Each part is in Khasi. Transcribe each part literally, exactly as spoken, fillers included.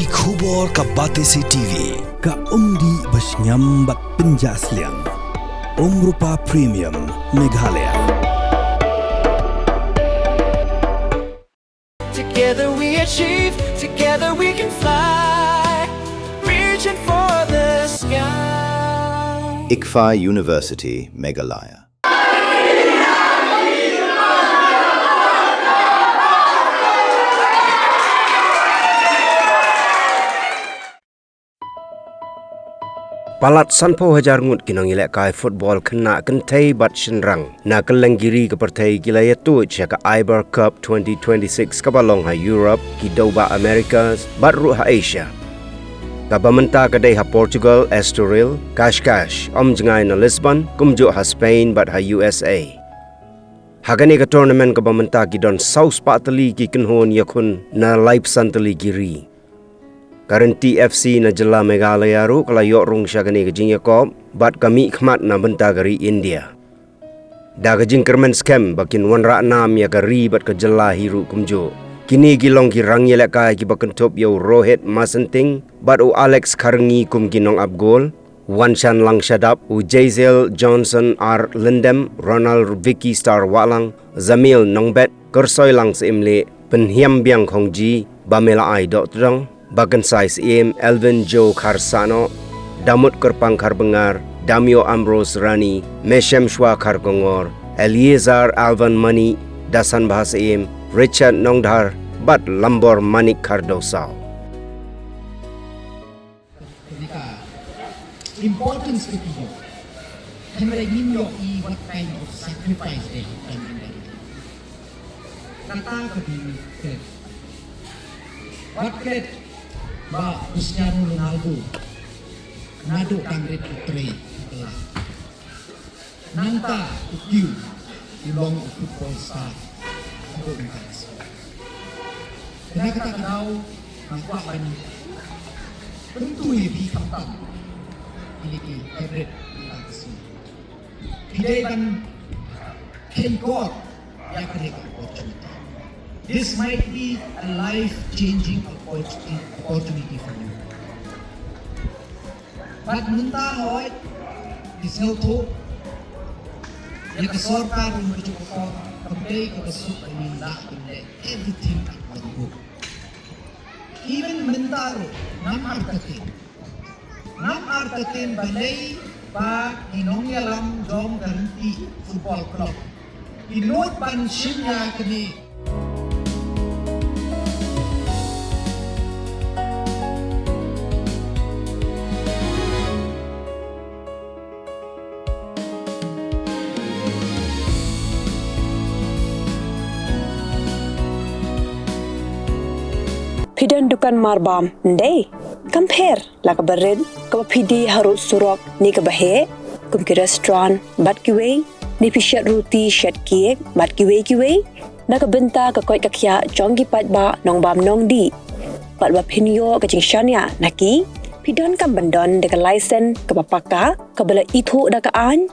Ki khubor ka Batesi T V, ka umdih ba shngiam bad pynjah sliang. Umrupa Premium, Meghalaya. Together we achieve, together we can fly, reaching for the sky. ICFAI University, Meghalaya. Palat sanphew hajar ngut ki nongïalehkai football khynnah kynthei bad shynrang na kylleng ki ri ka pyrthei ki la ïatuid sha ka Iber Cup twenty twenty-six kaba long ha Europe, ki dewbah Americas bad ruh ha Asia. Kaba mynta ka dei ha Portugal, Estoril, Cascais, ym jngai na Lisbon, kumjuh ha Spain bad ha U S A. Ha kane ka tournament kaba mynta ki don saw spah tylli ki kynhun ïakhun na laiphew san tylli ki ri. Ka Rynti F C na jylla Meghalaya ruh ka la ïoh rung sha kane ka jingïakop bad ka mihkhmat na bynta ka ri India. Da ka jingkyrmen skhem ba kin wanrah nam ïa ka ri bad ka jylla hi ruh kumjuh. Kine ki long ki rangïalehkai kiba kynthup ïa u Rohit Masenting bad u Alex Kharngi kum ki nongap gol, Wanshan Langshadap, u Jaizel Johnson R Lyndem, Ronald Vicky Star Wahlang, Zamil Nongbet, Kyrsoilang Syiemlieh, Pynhiambiang Khongji, Bamela Ai Dohtdong, Bakynsai Syiem, Elvin Joe Kharsano, Damut Kyrpang Kharbyngar, Damio Ambrose Rani, Meshem Shwa Kharkongor, Eliezer Alvan Mani, Dasan Bha Syiem, Richard Nongdhar, bad Lambor Manik Khardosau. Kane ka importance ka ki ïoh. Hynrei ngim ïohi what kind of sacrifice they have done in their life. Kata ka dei ka klet. Wat klet ba Cristiano Ronaldo naduh dang rit u trei u kylla. Nangta u kiew u long u football star haduh mynta ka sngi. Te na kata ka daw nga kwah ban kyntu ïa phi khamtam ïa ki favorite mynta ka sngi. Phi dei ban khein kor ïa kane ka opportunity. This might be a life-changing opportunity, opportunity for you. Bad mynta hooid, ki sngewthuh ïa ka sorkar ruh ka jong ka por kam dei kaba suk ba ngin lah ban leh everything at one go. Even mynta ruh ngam artatien, ngam artatien balei ba ki nongïalam jong ka Rynti Football Club ki nud ban shim ïa kane. Phi don dukan marbam, ym dei? Kam pher la kaba rit, kaba phi die harud surok ne kaba heh, kum ki restaurant bad kiwei, ne phi shet ruti, shet cake bad kiwei kiwei. Na ka bynta ka koit ka khiah jong ki paidbah nongbam nongdih bad ba phin ïoh ka jingshaniah na ki, phi donkam ban don da ka license kaba paka, kaba la ithuh da ka aiñ,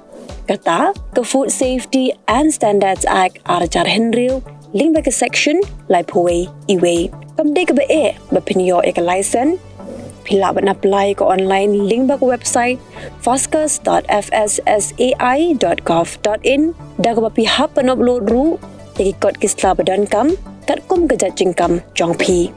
kata ka Food Safety and Standards Act ar hajar hynriew lyngba ka section laiphew wei E wei. Kam dei kaba eh ba phin ïoh ïa ka license. Phi lah ban apply ka online lyngba ka website fascus dot F S S A I dot gov dot in, da kaba phi hap ban upload ruh ïa ki kot ki sla ba donkam katkum ka jait jingkam jong phi.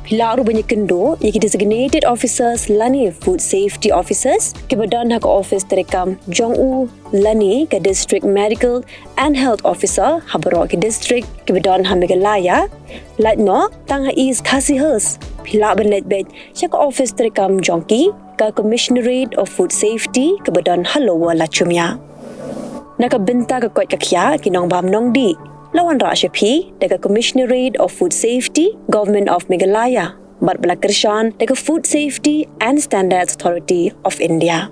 Phi lah ruh ban ïakynduh ïa ki designated officers lane food safety officers kiba don ha ka office treikam jong u lane ka District Medical and Health Officer ha baroh ki district kiba don ha Meghalaya. Lait noh tang ha East Khasi Hills, phi lah ban leit beit sha ka office treikam jong ki, ka Commissionerate of Food Safety kaba don ha Lower Lachumia. Na ka bynta ka koit ka khiah ki nongbam nongdih, la wanrah sha phi da ka Commissionerate of Food Safety, Government of Meghalaya, bad ba la kyrshan da ka Food Safety and Standards Authority of India.